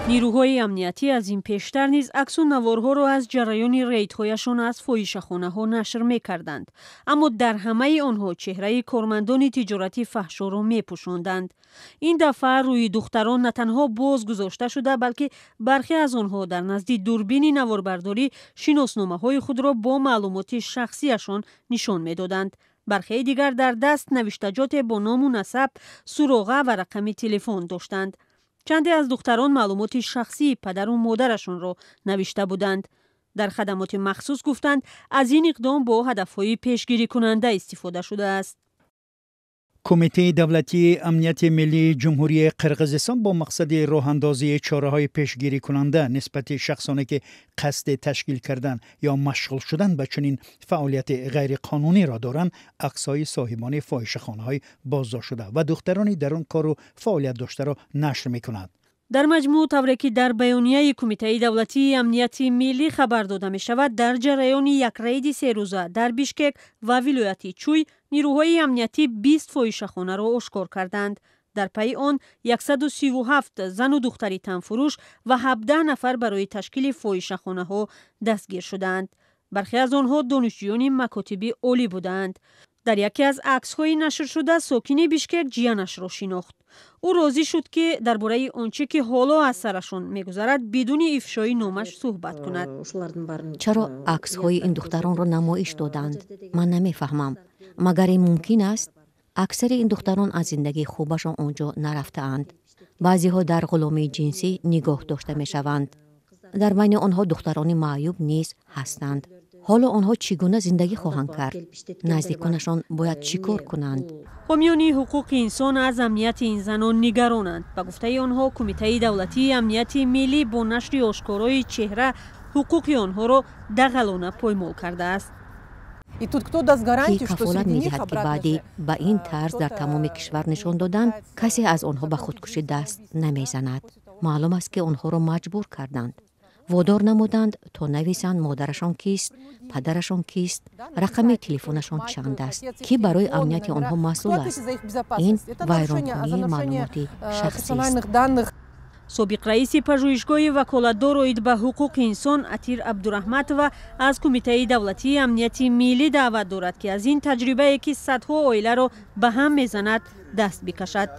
Нирӯҳои амниятӣ аз ин пештар низ аксу наворҳоро аз ҷараёни рейдҳояшон аз фоҳишахонаҳо нашр мекарданд, аммо дар ҳамаи онҳо чеҳраи кормандони тиҷорати фаҳшоро мепӯшонданд. Ин дафъа рӯи духтарон на танҳо боз гузошта шуда, балки бархе аз онҳо дар назди дурбини наворбардорӣ шиносномаҳои худро бо маълумоти шахсиашон нишон медоданд. Бархеи дигар дар даст навиштаҷоте бо ному насаб, суроға ва рақами телефон доштанд. Чанде аз духтарон маълумоти шахсии падару модарашонро навишта буданд. Дар хадамоти махсус гуфтанд, аз ин иқдом бо ҳадафҳои пешгирикунанда истифода шудааст. Кумитаи давлатии амнияти миллии Ҷумҳурии Қирғизистон бо мақсади роҳандозии чораҳои пешгирикунанда нисбати шахсоне, ки қасди ташкил кардан ё машғул шудан ба чунин фаъолияти ғайриқонуниро доранд, аксҳои соҳибони фоҳишахонаҳои боздоштшуда ва духтарони дар он кору фаъолият доштаро нашр мекунад. Дар маҷмӯъ, тавре ки дар баёнияи Кумитаи давлатии амнияти миллӣ хабар дода мешавад, дар ҷараёни як рейди серӯза дар Бишкек ва вилояти Чӯй нирӯҳои амниятӣ 20 фоҳишахонаро ошкор карданд. Дар пайи он 137 зану духтари танфурӯш ва 17 нафар барои ташкили фоҳишахонаҳо дастгир шудаанд. Бархе аз онҳо донишҷӯёни макотиби олӣ будаанд. Дар яке аз аксҳои нашршуда сокини Бишкек ҷиянашро шинохт. Ӯ розӣ шуд, ки дар бораи он чӣ ки ҳоло аз сарашон мегузарад, бидуни ифшои номаш суҳбат кунад. Чаро аксҳои ин духтаронро намоиш доданд, ман намефаҳмам. Магар ин мумкин аст? Аксари ин духтарон аз зиндагии хубашон он ҷо нарафтаанд. Баъзеҳо дар ғуломии ҷинсӣ нигоҳ дошта мешаванд. Дар байни онҳо духтарони маъюб низ ҳастанд. Ҳоло онҳо чӣ гуна зиндагӣ хоҳанд кард? Наздиконашон бояд чӣ кор кунанд? Ҳомиёни ҳуқуқи инсон аз амнияти ин занон нигаронанд. Ба гуфтаи онҳо, Кумитаи давлатии амнияти миллӣ бо нашри ошкорои чеҳра ҳуқуқи онҳоро дағалона поймол кардааст. Ки кафолат медиҳад, ки баъди ба ин тарз дар тамоми кишвар нишон додан, касе аз онҳо ба худкушӣ даст намезанад? Маълум аст, ки онҳоро маҷбур карданд, водор намуданд, то нависанд модарашон кист, падарашон кист, рақами телефонашон чанд аст. Кӣ барои амнияти онҳо масъул аст? Ин вайронкунии маълумоти шахсист. Собиқ раиси пажӯҳишгоҳи ваколатдор оид ба ҳуқуқи инсон Атир Абдураҳматова аз Кумитаи давлатии амнияти миллӣ даъват дорад, ки аз ин таҷрибае, ки садҳо оиларо ба ҳам мезанад, даст бикашад.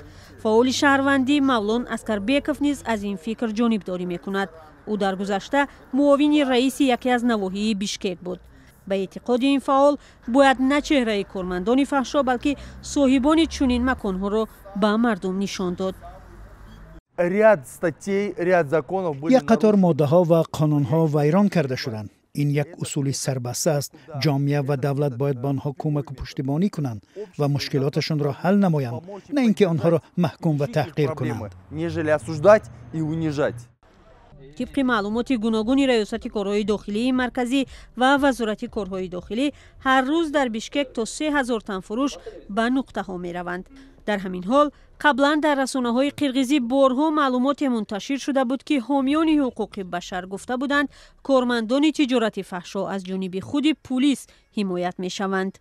Фаъоли шаҳрвандӣ Мавлон Аскарбеков низ аз ин фикр ҷонибдорӣ мекунад. Ӯ дар гузашта муовини раиси яке аз навоҳии Бишкек буд. Ба эътиқоди ин фаъол, бояд на чеҳраи кормандони фаҳшо, балки соҳибони чунин маконҳоро ба мардум нишон дод. Ряд статей, ряд законов были Як қатор моддаҳо ва қонунҳо вайрон карда шуданд. Ин як усули сарбаста аст. Ҷомеа ва давлат бояд ба онҳо кӯмаку пуштибонӣ кунанд ва мушкилоташонро ҳал намоянд, на ин ки онҳоро маҳкум ва таҳқир кунанд. Нежели осуждать и унижать. Тибқи маълумоти гуногуни Раёсати корҳои дохилии марказӣ ва Вазорати корҳои дохилӣ, ҳар рӯз дар Бишкек то 3000 танфурӯш ба нуқтаҳо мераванд. Дар ҳамин ҳол, қаблан дар расонаҳои қирғизӣ борҳо маълумоте мунташир шуда буд, ки ҳомиёни ҳуқуқи башар гуфта буданд, кормандони тиҷорати фаҳшо аз ҷониби худи пулис ҳимоят мешаванд.